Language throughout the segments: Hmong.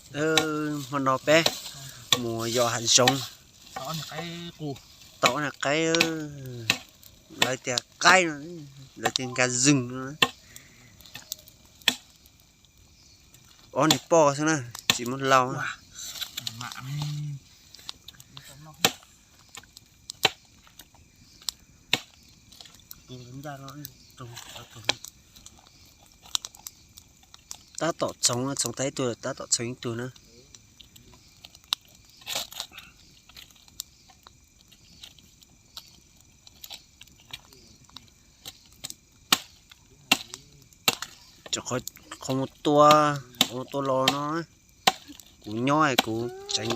Hmo no peb mus yos hav zoov, tau ob niag qaib, lawv tias qaib no, lawv tias nkaj zws no. Ob niag poj xwb na, tsis muaj lau. Tab tom txhoov, txhoov tag ib tug, tab tom txhoov ib tug na. Qhov mus tua, qhov mus tua los no, kuv nyob kuv tseev.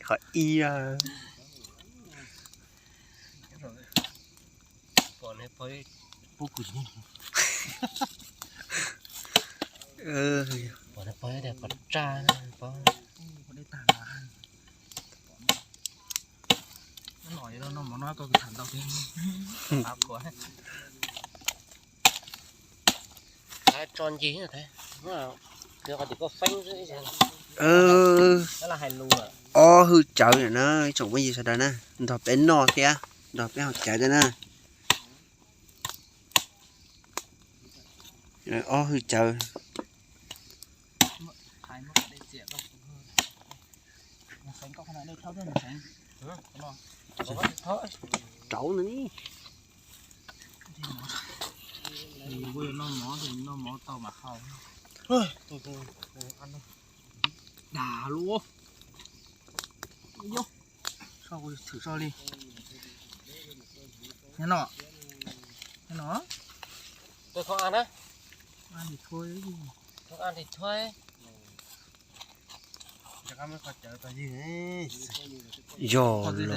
Qhov ib. Ob hwj cawv na, tsoom phooj ywg sawv daws na, nrog peb noj thiab nrog peb haus cawv thiab na. Ob hwj cawv. Rauv no ni. Dag lub. Thwm so li. Nyob no, nyob no. Yog los.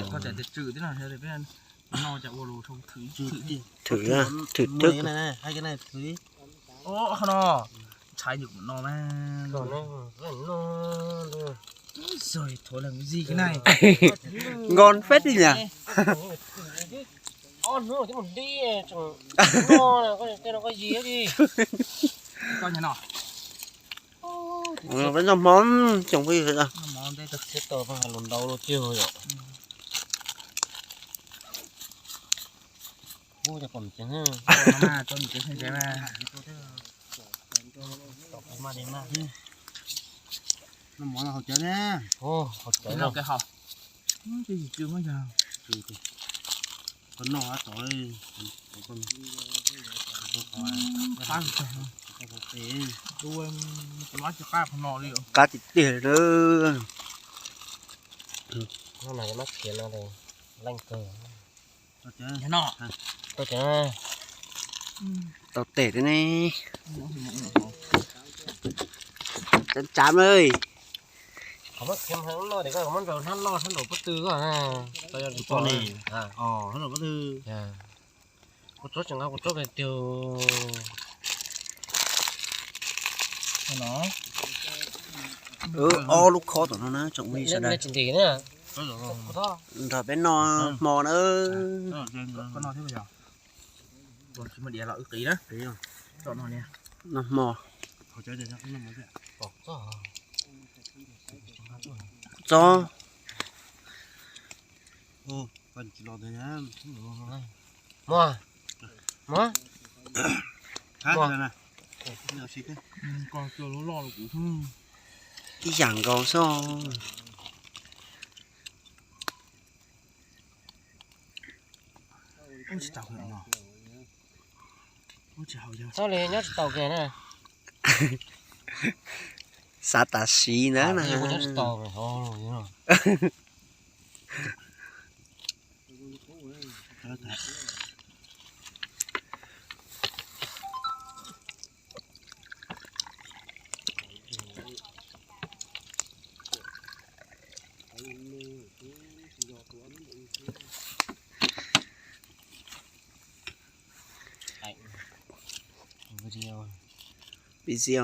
Thwm, thwm twg. Ntshai no. Ngon phết đi nhỉ. Peb noj hmo tsoom phooj ywg. Qab tiag tiag li. Tau tes thiab ne. Tsav tsav na. Ob lub khob tom no na tsoom phooj ywg sawv daws. Nrog peb noj hmo na. Noj hmo. Txob. Ib yam nkaus xwb. Txhob li nyob tsis tau kiag na. Xav tam sim ntawd na. Video